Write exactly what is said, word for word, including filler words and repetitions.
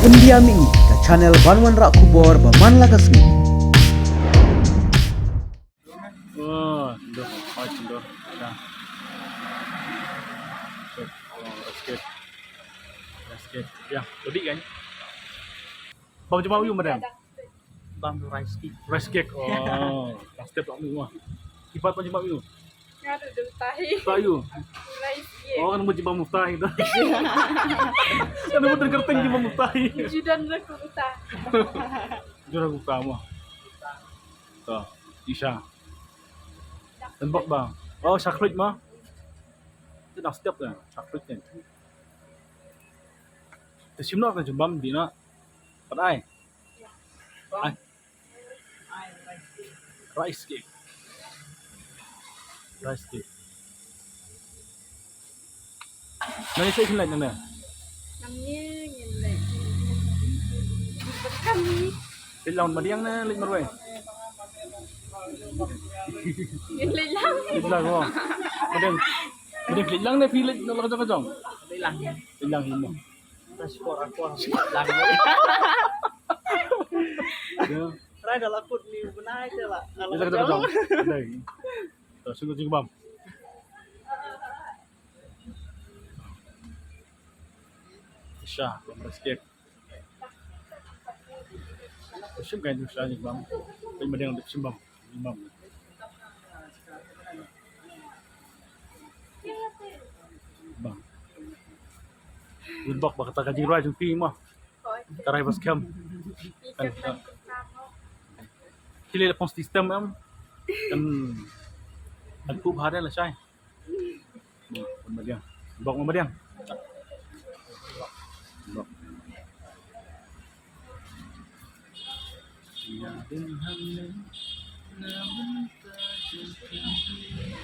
India Mih, ka channel ban wanrah khubor ba man la ka sngi. Oh, dur, oh, dur. Ya. Basket. Basket. Ya, tadi kan. Bang, cuba yuk, madam. Bang, rice cake. Rice cake. Oh, step tak mu ah. Kibat pan jebak yu. Ngadu dum tahi. Tahi yu. Rice cake. Oh, kan mu jebak muftahi tu. Kan mu tengkerteng jebak muftahi. Judan laku uta. Judan laku uta mu. Tu, Isha. Tembak bang. Oh, chocolate ma. Tu dah step kan. Chocolate kan. Te shim noh ka jubam di na. Pat ai. Ai. Rice cake. Rice cake. Nang ise kin lek nang ne? Nang ne ngin lek. Bekam ni. Lek lang madiang ne lek marwei. Ngin lek lang. Lek lang oh. Madiang. Madiang lek lang ne phi lek lang kajong kajong. Lek lang. Lek lang ni mo. Dah skor aku lang. Ya. Try dah lakut ni benai je lah. Kalau Lek lang kajong kajong. Dai. Tu sungguh sungguh bam. Sha, bam rice cake. Shim kan tu sha ni bam. Pen madiang dep shim bam. Bam. Bam. Win bok ba kata ka jingrwai jong phi mo. Ka rai ba skhem. Kan. Ki leh pon system em. Kan. Kan pup ha de la shai. Hmm, madiang. Bok madiang. Bok. Ya, din han.